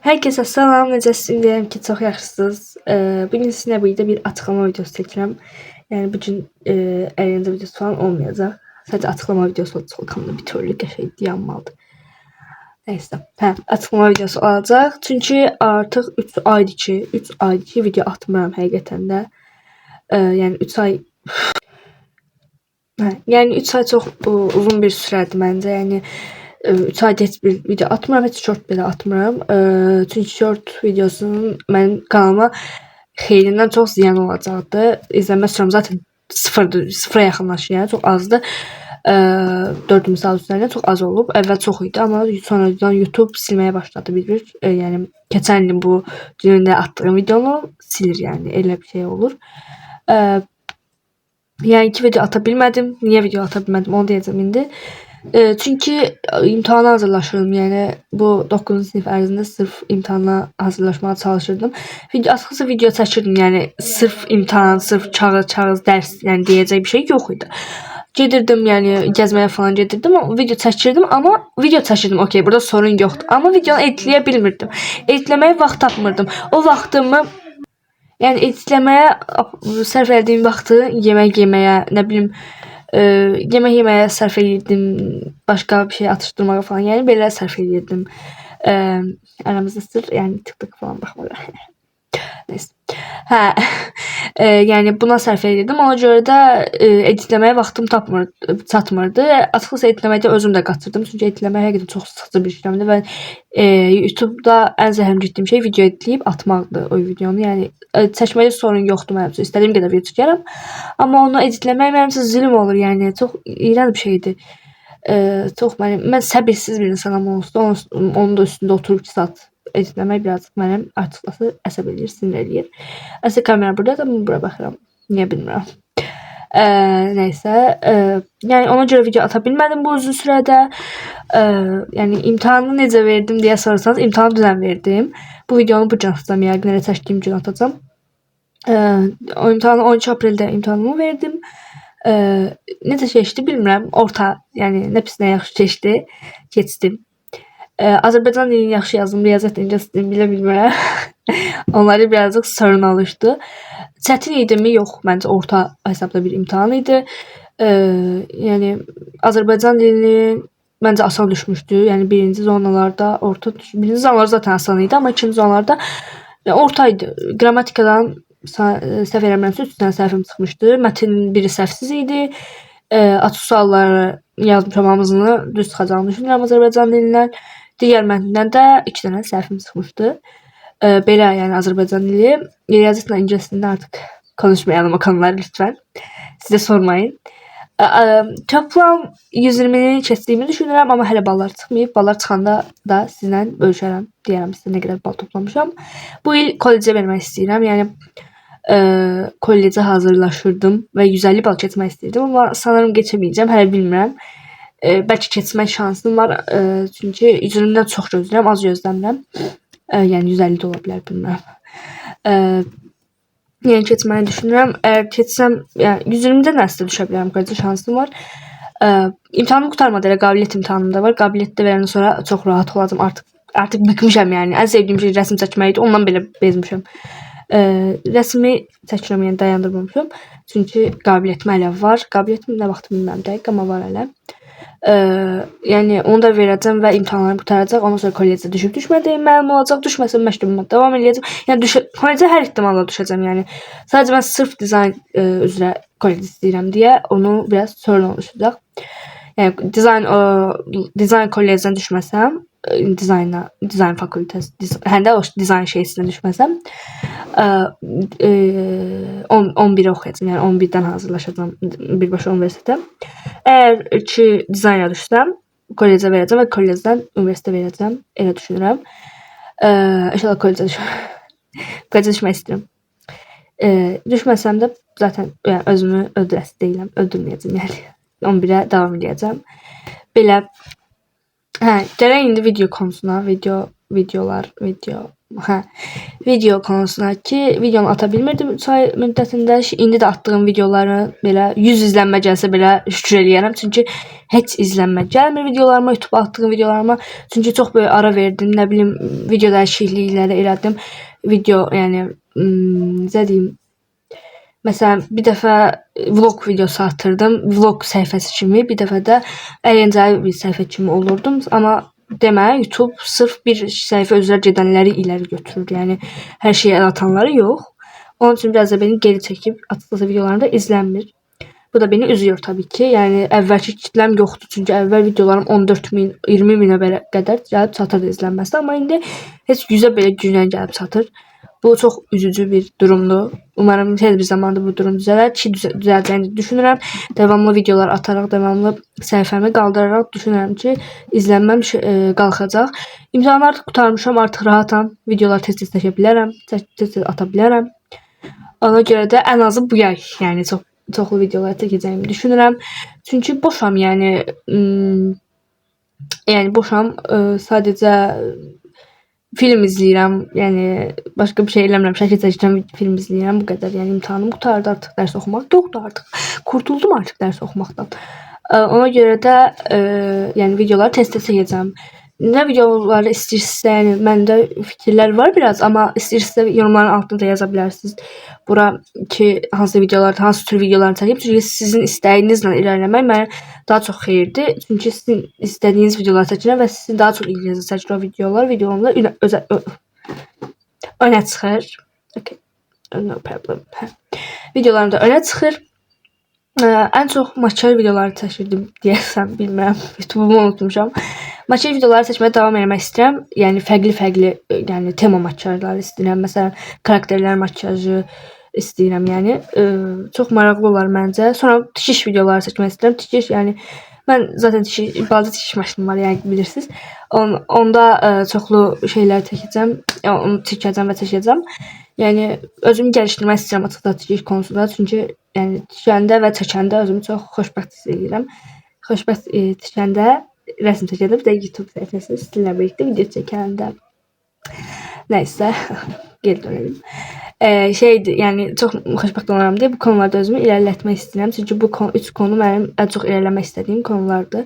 Herkese salam, necəsiniz? Deyirəm ki, çox yaxşısınız. Bugün sizinlə birlikdə bir açıqlama videosu çəkirəm. Yəni bugün əyləncə videosu falan olmayacaq. Sadəcə açıqlama videosu olacaq. Solkamda bir türlü qəşəng dayanmalıdır. Neyse, hə, açıqlama videosu olacaq. Çünki artıq 3 aydır ki, 3 aydır ki video atmıram həqiqətən də. Yəni 3 ay hə, yəni 3 ay çox uzun bir sürədir məncə. Yəni 3 ayda heç bir video atmıram, heç short belə atmıram. Çünki short videosunun mənim kanalıma xeyrindən çox ziyan olacaqdı. İzlənmə sürəm zaten sıfırdır, sıfıra yaxınlaşır, yəni çox azdır. 4 misal üzərində çox az olub. Əvvəl çox idi, amma sonradan YouTube silməyə başladı bir-bir. Yəni keçən ilin bu günündə atdığım videonu silir, yəni elə bir şey olur. Yəni 2 video ata bilmədim. Niyə video ata bilmədim, onu deyəcəm indi. Çünki imtahana hazırlaşırdım. Yəni bu 9-cu sinif ərzində sırf imtahana hazırlaşmağa çalışırdım. Video, açıqcası video çəkirdim. Yəni sırf imtahan, sırf kağız, dərs, yəni deyəcək bir şey yox idi. Gedirdim, yəni gəzməyə falan gedirdim, video çəkirdim, amma video çəkirdim. Okey, burada sorun yoxdur. Amma videonu editləyə bilmirdim. Editləməyə vaxt tapmırdım. O vaxtımı, yəni editləməyə sərf elədiyim vaxtı yemək yeməyə, nə bilim, yemək yeməyə sərf eləyirdim, başqa bir şey atışdırmağa falan, yəni belə sərf eləyirdim. Aramızda sır, yəni TikTok falan baxmağa. Neyse. Hə, yəni buna sərf eləyirdim. Ona görə də editləməyə vaxtım çatmırdı. Açıqcası editləməkdə özüm də qaçırdım. Çünki editləmək həqiqətən çox sıxıcı bir işləmdir və YouTube'da ən zəhəm getdiyim şey video editləyib atmaqdır o videonu. Yəni çəkmədə sorun yoxdur mənim üçün. İstədiyim qədər video çəkərəm. Amma onu editləmək mənim üçün zülm olur. Yəni çox iyrənc bir şeydir. Çox mən səbirsiz bir insanam onsuz da, onun da üstündə oturub 2 saat editləmək birazcıq mənim açıqcası əsəb eləyir, sinir eləyir. Əslində kamera buradadır, mən bura baxıram. Niyə bilmirəm. Nəysə, yəni ona görə video ata bilmədim bu uzun sürədə. Yəni imtahanı necə verdim deyə soruşsanız, imtahanı dünən verdim. Bu videonu bu gün atacağam, yəqin elə çəkdiyim gün atacağam. O imtahanı 12 apreldə imtahanımı verdim. Necə keçdi bilmirəm. Orta, yəni nə pis nə yaxşı keçdi. Keçdim. Azərbaycan dilini yaxşı yazdım, riyaziyyat, ingilis dilini bilə bilmirəm. Onları birazcıq sorun oluşdu. Çətin idimi? Yox, məncə orta hesabda bir imtahan idi. Yəni Azərbaycan dilini məncə asan düşmüşdü. Yəni birinci zonalarda orta, birinci zonalar zaten asan idi, amma ikinci zonalarda yəni orta idi. Qrammatikadan səhv eləmirəmsə 3 dənə səhvim çıxmışdı. Mətnin biri səhvsiz idi. Açıq sualları yazmışam hamısını, düz çıxacağını düşünürəm Azərbaycan dilindən. Digər mətndən də 2 dənə səhvim çıxmışdı. Belə yəni Azərbaycan dili, riyaziyyatla ingilis dilində artıq konuşmayalım o konuları lütfən. Sizə sormayın. Toplam 120-ni keçdiyimi düşünürəm, amma hələ ballar çıxmayıb. Ballar çıxanda da sizlə bölüşərəm. Deyərəm sizə nə qədər bal toplamışam. Bu il kollecə vermək istəyirəm. Yəni kollecə hazırlaşırdım və 150 bal keçmək istəyirdim, amma sanırım keçəməyəcəm, hələ bilmirəm. Bəlkə keçmək şansım var, çünki 120-dən çox gözləyirəm, az gözləmirəm. Yəni 150 də ola bilər, bilmirəm. Yəni keçməyi düşünürəm. Əgər keçsəm, yəni 120-dən əslində düşə bilərəm, kollecə şansım var. İmtahanım qurtarmadı, elə qabiliyyət imtahanım da var. Qabiliyyət də verəndən sonra çox rahat olacağam. Artıq bıkmışam yəni. Ən sevdiyim şey rəsm çəkmək idi, ondan belə bezmişəm. Rəsmi çəkirəm, yəni dayandırmamışam. Çünki qabiliyyətim hələ var. Qabiliyyətim nə vaxt bilmirəm dəqiq, amma var hələ. Yəni onu da verəcəm və imtahanlarım qurtaracaq. Ondan sonra kollecə düşüb düşmədiyim məlum olacaq. Düşməsəm məktəbimə davam eləyəcəm. Yəni kollecə hər ehtimalla düşəcəm. Yəni sadəcə mən sırf dizayn üzrə kollec istəyirəm deyə onu biraz sorun oluşacaq. Yəni dizayn kollecdən düşməsəm, dizayn fakültəsi, həm də o dizayn şeysindən düşməsəm, 11-ə oxuyacağam. Yəni 11-dən hazırlaşacağam birbaşa universitetə. Əgər ki dizayna düşsəm, kollecə verəcəm və kollecdən universitetə verəcəm. Elə düşünürəm. İnşallah kollecə düşərəm. Kollecə düşmək istəyirəm. Düşməsəm də zaten yəni özümü öldürəsi deyiləm. Öldürməyəcəm yəni. 11-ə davam eləyəcəm. Belə. Hə, gələk indi video konusuna. Video, videolar, video. Hə, video konusuna ki, videonu ata bilmirdim 3 ay müddətində. İndi də atdığım videoları belə 100 izlənmə gəlsə belə şükür eləyərəm. Çünki heç izlənmə gəlmir videolarıma, YouTube-a atdığım videolarıma. Çünki çox böyük ara verdim, nə bilim video dəyişiklikləri elədim. Video, yəni necə deyim, məsələn, bir dəfə vlog videosu atırdım, vlog səhifəsi kimi, bir dəfə də əyləncəli bir səhifə kimi olurdum. Amma demə, YouTube sırf bir səhifə üzrə gedənləri iləri götürür. Yəni hər şeyə əl atanları yox. Onun üçün biraz da beni geri çəkib, açıqcası videolarım da izlənmir. Bu da beni üzüyor tabii ki. Yəni əvvəlki kitləm yoxdur. Çünki əvvəl videolarım 14 min, 20 minə belə qədər gəlib çatırdı izlənməsi. Amma indi heç 100-ə belə güclə gəlib çatır. Bu çox üzücü bir durumdur. Umarım tez bir zamanda bu durum düzələr ki, düzələcəyini düşünürəm. Davamlı videolar ataraq, davamlı səhifəmi qaldıraraq düşünürəm ki, izlənməm qalxacaq. İmtahanı artıq qurtarmışam, artıq rahatam. Videolar tez-tez çəkə bilərəm, tez-tez ata bilərəm. Ona görə də ən azı bu yay, yəni çoxlu videolar çəkəcəyimi düşünürəm. Çünki boşam, yəni yəni boşam, sadəcə film izləyirəm, yəni başqa bir şey eləmirəm. Şəkil çəkirəm, film izləyirəm, bu qədər. Yəni imtahanım qurtardı, artıq dərs oxumaq yoxdur artıq. Qurtuldum artıq dərs oxumaqdan. Ona görə də yəni videoları tez-tez çəkəcəm. Nə videoları istəyirsinizsə, yəni məndə fikirlər var biraz, amma istəyirsinizsə yorumların altına da yaza bilərsiniz. Bura ki, hansı videolar, hansı tür videolarını çəkib. Çünki sizin istəyinizlə irəliləmək mənə daha çox xeyirdir. Çünki sizin istədiyiniz videoları çəkirəm və sizin daha çox ilginizi çəkir o videolar. Videomda önə çıxır. Okay. No problem. Hə. Videolarım da önə çıxır. Ən çox makyaj videoları çəkirdim deyəsən, bilmirəm. YouTube-umu unutmuşam. Makyaj videoları çəkməyə davam eləmək istəyirəm. Yəni fərqli-fərqli, yəni tema makyajları istəyirəm. Məsələn, karakterlər makyajı istəyirəm, yəni. Çox maraqlı olar məncə. Sonra tikiş videoları çəkmək istəyirəm. Tikiş, yəni mən zaten tikiş, balaca tikiş maşınım var, yəni bilirsiniz. Onda çoxlu şeylər çəkəcəm. Yəni, onu tikəcəm və çəkəcəm. Yəni özümü gəlişdirmək istəyirəm açıqda tikiş konusunda. Çünki yəni tikəndə və çəkəndə özümü çox xoşbəxt hiss edirəm. Xoşbəxt tikəndə, rəsm çəkəndə, bir də YouTube səhifəsində sizinlə birlikdə video çəkəndə. Nəysə, geri dönelim. Şeydir, yəni çox xoşbəxt olaram deyə bu konularda özümü irəlilətmək istəyirəm. Çünki bu üç konu mənim ən çox irəliləmək istədiyim konulardır.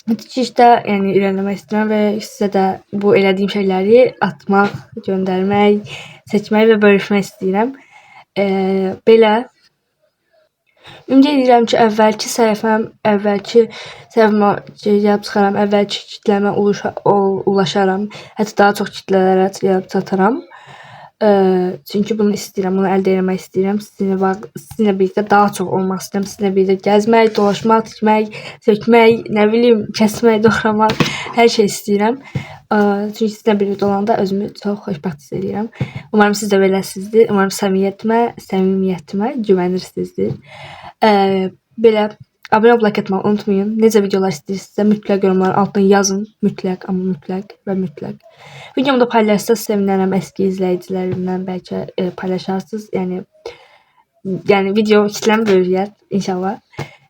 Tikişdə yəni irəliləmək istəyirəm və sizə də bu elədiyim şeyləri atmaq, göndərmək, çəkmək və bölüşmək istəyirəm. Belə. Ümid edirəm ki, əvvəlki səhifəm, əvvəlki səhifəmə gəlib çıxaram, əvvəlki kitləmə ulaşaram. Hətta daha çox kitlələrə gəlib çataram. Çünki bunu istəyirəm, bunu əldə etmək istəyirəm. Sizinlə birlikdə daha çox olmaq istəyirəm. Sizinlə birlikdə gəzmək, dolaşmaq, tikmək, sökmək, nə bilim, kəsmək, doğramaq, hər şey istəyirəm. Çünki sizinlə birlikdə olanda özümü çox xoşbəxt hiss edirəm. Umarım siz də beləsinizdir. Umarım səmimiyyətimə güvənirsinizdir. Belə abunə olub like atmağı unutmayın. Necə videolar istəyirsinizsə mütləq yorumların altına yazın. Mütləq, amma mütləq və mütləq. Videomu da paylaşsanız sevinərəm. Əski izləyicilərimdən bəlkə paylaşarsınız. Yəni video kitləm böyüyər inşallah.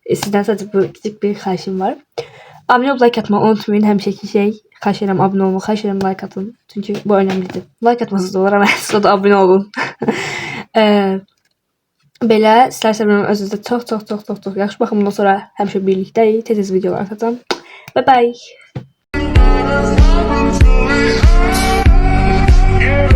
Sizdən sadəcə bu kiçik bir xahişim var. Abunə olub like atmağı unutmayın. Həmişəki şey. Xahiş edirəm abunə olun, xahiş edirəm like atın. Çünki bu önəmlidir. Like atmasız da olar, amma siz də abunə olun. Belə, sizləri sevirəm. Özünüzə çox, çox, çox, çox, çox yaxşı baxın. Bundan sonra həmişə birlikdəyik. Tez-tez videolar atacağam. Bye bye. Yeah,